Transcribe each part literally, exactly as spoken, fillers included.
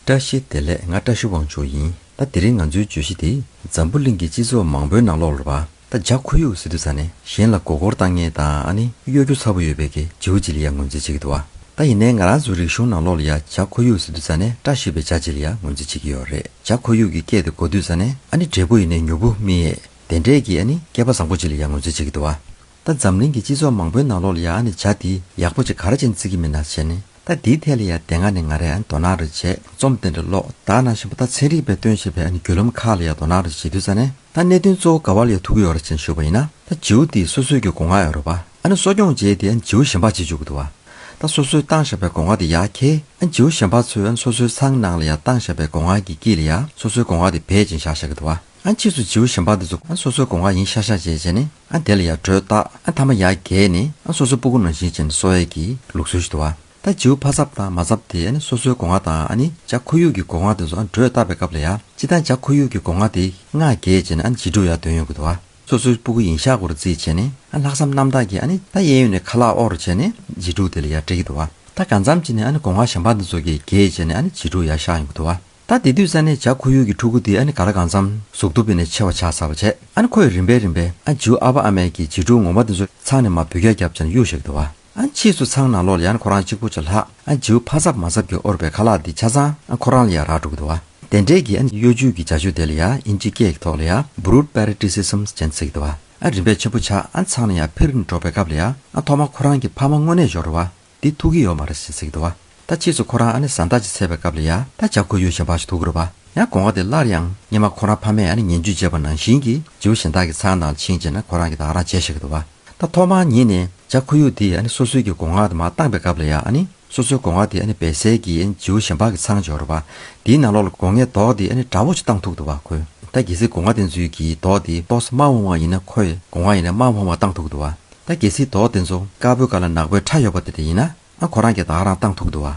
བཀྲ་ཤིས་བདེ་ལེགས། ང་བཀྲ་ཤིས་དབང་ཕྱུག་ཡིན། ད་དེ་རིང་ང་ཚོའི་བརྗོད་གཞི་དེ་འཛམ་བུ་གླིང་གི་སྤྱི་ཚོགས་མང་པོའི་ནང་ལོགས་ལ་བ་ད་བྱ་ཁོར་ཡུག་ཟེར་དུས་ཙ་ནས་གཞན་ལ་མགོ་སྐོར་བཏང་མཁན་དང་ཨ་ནི་གཡོ་སྒྱུ་ཚ་པོ་ཡོད་པའི་གི་བྱིའུ་ཅིག་ལ་ཡང་ངོས་འཛིན་བྱེད་ཀྱི་འདུག་བ། ད་ཡིན་ནའི་ང་རང་ཚོའི་རིག་གཞུང་ནང་ལོགས་ལ་ཡང་བྱ་ཁོར་ཡུག་ཟེར་དུས་ཙ་ནས་བཀྲ་ཤིས་པའི་བྱ་ཅིག་ལ་ཡང་ངོས་འཛིན་བྱེད་ཀྱི་ཡོད་རེད། བྱ་ཁོར་ཡུག་གི་སྐད་དེ་གོ་དུས་ཙ་ནས་ཨ་ནི་འབྲས་བུ་ཡིན་ནའི་མྱུ་གུ་སྨིན་ཡས་དེ་འདྲས་ཀྱི་ཨ་ནི་སྐྱེས་པ་བཟང་པོ་ཅིག་ལ་ཡང་ངོས་འཛིན་བྱེད་ཀྱི་འདུག་བ། ད་འཛམ་གླིང་གི་སྤྱི་ཚོགས་མང་པོའི་ནང་ལོགས་ལ་ཡང་ཨ་ནི་བྱ་དེ་ཡག་པོ་ཅིག་ག་རེ་བྱས་ནས་བརྩི་གི་མིན་ན་བྱས་ནས། ད་འདིའི་ཐད་ལ་ཡང་དེ་སྔ་ནས་ང་རས་ཨ་ནི་དོ་སྣང་རེ་བྱས། རྩོམ་དེ་འདྲ་ཀློག་ད་ནང་བཞིན་པ་ད་ཚན་རིག་པས་སྟོན་བཞིན་པའི་ཨ་ནི་བརྒྱུད་ལམ་ཁག་ལ་ཡང་དོ་སྣང་རེ་བྱེད་དུས་ཙ་ནས། ད་གནད་དོན་གཙོ་བོ་ག་བ་ལ་ཡང་ཐུག་གི་ཡོད་རེད་ཅེས་ཞུས་པ་ཡིན་ན། ད་བྱིའུ་དེས་སོ་སོའི་གི་སྒོ་ང་ཡོད་རེད་པ། ཨ་ནི་གསོ་སྐྱོང་བྱས་ཏེ་ཨ་ནི་བྱིའུ་གཞན་པ་ཅིག་བཅུག་གི་འདུག་བ། ད་སོ་སོས་བཏང་བཞག་པའི་སྒོ་ང་དེ་ཡར་འཁྱེར། ཨ་ནི་བྱིའུ་གཞན་པ་ཚོས་ཨ་ནི་སོ་སོའི་ཚང་ནང་ལ་ཡང་བཏང་བཞག་པའི་སྒོ་ང་གི་དཀྱིལ་ལ་ཡང་སོ་སོའི་སྒོ་ང་དེ་སྦས་ཅིང་བཞག་བཞག་གི་འདུག་བ། ཨ་ནི་ཕྱིས་སུ་བྱིའུ་གཞན་པ་དེ་ཚོ་ཨ་ནི་སོ་སོའི་སྒོ་ང་ཡིན་ཤག་ཤག་བྱས་བྱས་ནས་ཨ་ནི་དེ་ལ་ཡང་དྲོད་བཏགས། ཨ་ནི་མཐའ་མ་ཡར་བརྒལ་ནས་ཨ་ནི་སོ་སོའི་སྤུ་གུ་ནང་བཞིན་བྱས་ནས་གསོ་ཡས་ཀྱི་ལུགས་སྲོལ་ཞིག་འདུག་བ། ད་བྱིའུ་ཕ་ཚབ་དང་མ་ཚབ་དེ་ཨ་ནི་སོ་སོའི་སྒོ་ང་དང་ཨ་ནི་བྱ་ཁོར་ཡུག་གི་སྒོ་ང་དེ་ཚོ་ཨ་ནི་དྲོད་བཏགས་པའི་སྐབས་ལ་ཡང་། སྤྱིར་བཏང་བྱ་ཁོར་ཡུག་གི་སྒོ་ང་དེ་སྔར་བརྒལ་བྱས་ནས་ཨ་ནི་བྱིའུ་ཕྲུག་ཡར་འདོན་ཡོང་གི་འདུག་བ། སོ་སོའི་སྤུ་གུ་ཡིན་ཤག་སྐོར་རྩིས་བྱས་ནས་ཨ་ལྷག་བསམ་རྣམ་དག་གིས་ཨ་ནི་ད་གཡས་གཡོན་ནས་ཁ་ལག་དབོར་བྱས་ནས་བྱིའུ་ཕྲུག་དེ་ལ་ཡར་སྤྲད་ཀྱི་འདུག་བ། ད་གང་འཚམ་ཅིག་ནས་ཨ་ནི་སྒོ་ང་གཞན་པ་འདི་ཚོ་གིས་བརྒལ་བྱས་ནས་ཨ་ནི་བྱིའུ་ཕྲུག་ཡར་ཤག་ཡོང་གི་འདུག་བ། ད་དེ་དུས་ཙ་ནས་བྱ་ཁོར་ཡུག་གི་ཕྲུ་གུ་དེ་ཨ་ནི་ག་ལ་གང་འཚམ་གཟུགས་སྟོབས་ཡིན་ནའི་ཆེ་བ་ཆགས་ཚར་བ་བྱས། ཨ་ནི་ཁོས་རིམ་པས་རིམ་པས་ཨ་བྱིའུ་ཨ་ཕ་ཨ་མས་ཀྱིས་བྱིའུ་ཕྲུག་ངོ་མ་དེ་ཚོ་ཚང་ནས་མར་འབུད་རྒྱག་བརྒྱབ་བྱས་ནས་གཡུག་བཞག་གི་འདུག་བ། ཨ་ནི་ཕྱིས་སུ་ཚང་ནང་ལོགས་ལ་ཡང་ཁོ་རང་གཅིག་པུ་ཅིག་ལྷག་ཨ་བྱིའུ་ཕ་ཚབ་མ་ཚབ་ཀྱིས་དབོར་བའི་ཁ་ལག་འདི་ཆ་ཚང་ཨ་ཁོ་རང་ལ་ཡང་རག་འགྲོ་གི་འདུག་བ། དེ་འདྲས་ཀྱི་ཨ་ནི་གཡོ་ཇུས་ཀྱི་བྱ་སྤྱོད་དེ་ལ་ཡང་དབྱིན་ཇིའི་སྐད་ཀྱི་ཐོག་ལ་ཡང་brood parasitism ཅེས་ཟེར་གྱི་འདུག་བ། ཨ་རིམ་པས་ཆེན་པོ་ཆགས། ཨ་ཚང་ལ་ཡང་འཕེལ་རིམ་འགྲོ་བའི་སྐབས་ལ་ཡང་ཨ་ཐོག་མར་ཁོ་རང་གི་ཕ་མ་དངོས་གནས་འབྱོར་བ་འདི་ཐུག་གི་ཡོད་མ་རེད་ཟེར་ཟེར་གྱི་འདུག་བ། ད་ཕྱིས་སུ་ཁོ་རང་ཨ་ནི་བཟའ་ཟླ་ཅིག་འཚོལ་བའི་སྐབས་ལ་ཡང་ད་བྱ་ཁོར་ཡུག་གཞན་པ་ཞིག་ཐུག་གི་རེད་པ། ཡང་སྒོ་ང་དེ་སླར་ཡང་སྔོན་མ་ཁོ་རང་ཕ་མས་ཨ་ནི་ངན་ཇུས་བྱས་པ་ནང་བཞིན་གྱི་བྱིའུ་གཞན་དག་གི་ཚང་ནང་ལ་ཕྱིན་བྱས་ན་ཁོ་རང་གིས་ད་ག་རང་བྱས་བཞག་གི་འདུག་བ། ད་ཐོག་མར་ཉིད་ནས་བྱ་ཁོར་ཡུག་དེས་ཨ་ནི་སོ་སོའི་གི་སྒོ་ང་དེ་མར་བཏང་པའི་སྐབས་ལ་ཡང་ཨ་ནི་སོ་སོའི་སྒོ་ང་དེ་ཨ་ནི་སྦས་སའི་གི་ཨ་ནི་བྱིའུ་གཞན་པ་གི་ཚང་འབྱོར་བ། དེའི་ནང་ལོགས་ལ་སྒོ་ངའི་རྡོག་དེ་ཨ་ནི་འདྲ་བོ་ཞིག་བཏང་ཐུབ་འདུག་བ། ཁོས་ད་གལ་སྲིད་སྒོ་ང་དེ་ཚོའི་གི་རྡོག་དེ་ཏོག་ཙམ་དམར་པོ་བ་ཡིན་ན་ཁོའི་སྒོ་ང་ཡིན་ན་དམར་པོ་བ་བཏང་ཐུབ་འདུག་བ། ད་གལ་སྲིད་རྡོག་དེ་ཚོ་དཀར་པོའི་སྒང་ལ་ནག་པོའི་ཕྲ་ཡོད་པ་དེ་འདྲ་ཡིན་ན་ཨ་ཁོ་རང་གིས་ད་ག་རང་བཏང་ཐུབ་འདུག་བ།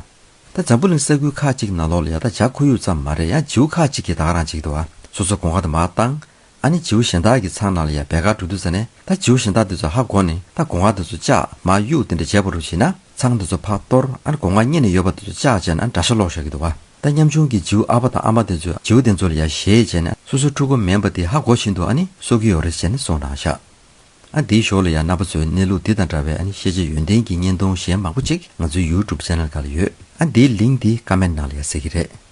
ད་འཛམ་བུ་གླིང་ས་ཁུལ་ཁག་ཅིག་ནང་ལོགས་ལ་ཡང་ད་བྱ་ཁོར་ཡུག་ཙམ་མ་རེད། ཡང་བྱིའུ་ཁག་ཅིག་གིས་ད་ག་རང་བྱེད་ཀྱི་འདུག་བ། སོ་སོའི་སྒོ་ང་དེ་མར་བཏང་། ཨ་ནི་བྱིའུ་གཞན་དག་གི་ཚང་ནང་ལ་ཡང་སྦས་གར་འགྲོ་དུས་ཙ་ནས་ད་བྱིའུ་གཞན་དག་དེ་ཚོ་ཧ་གོ་ནས་ད་སྒོ་ང་དེ་ཚོ་བཅག་མར་གཡུག་དེ་འདྲ་བྱས་པ་རུ་བྱས་ན་ཚང་དེ་ཚོ་ཕར་གཏོར། ཨ་ནི་སྒོ་ང་གཉིས་ནས་ཡོད་པ་དེ་ཚོ་བཅག་བྱས་ནས་ཨ་ནི་དགྲ་ཤ་སློག་བཞག་གི་འདུག་བ། ད་ཉམ་ཆུང་གི་བྱིའུ་ཨ་ཕ་དང་ཨ་མ་དེ་ཚོས་བྱིའུ་དེ་ཚོ་ལ་ཡང་ཞེད་བྱས་ནས་སོ་སོའི་ཕྲུ་གུ་མིན་པ་དེ་ཧ་གོ་བཞིན་དུ་ཨ་ནི་གསོ་གི་ཡོད་རེད་ཟེར་ནས་གསུངས་གནང་ཤག་ཨ་འདིའི་ཞོར་ལ་ཡང་རྣམ་པ་ཚོས་གནས་ལུགས་འདི་དང་འདྲ་བའི་ཨ་ནི་ཤེས་བྱ་ཡོན་ཏན་གྱི་བརྙན་ཐུང་གཞན་མང་པོ་ཅིག་ང་ཚོའི་YouTube channel སྒང་ལ་ཡོད། ཨ་འདིའི་link འདི་comment ནང་ལ་ཡང་གཟིགས་ཀྱི་རེད།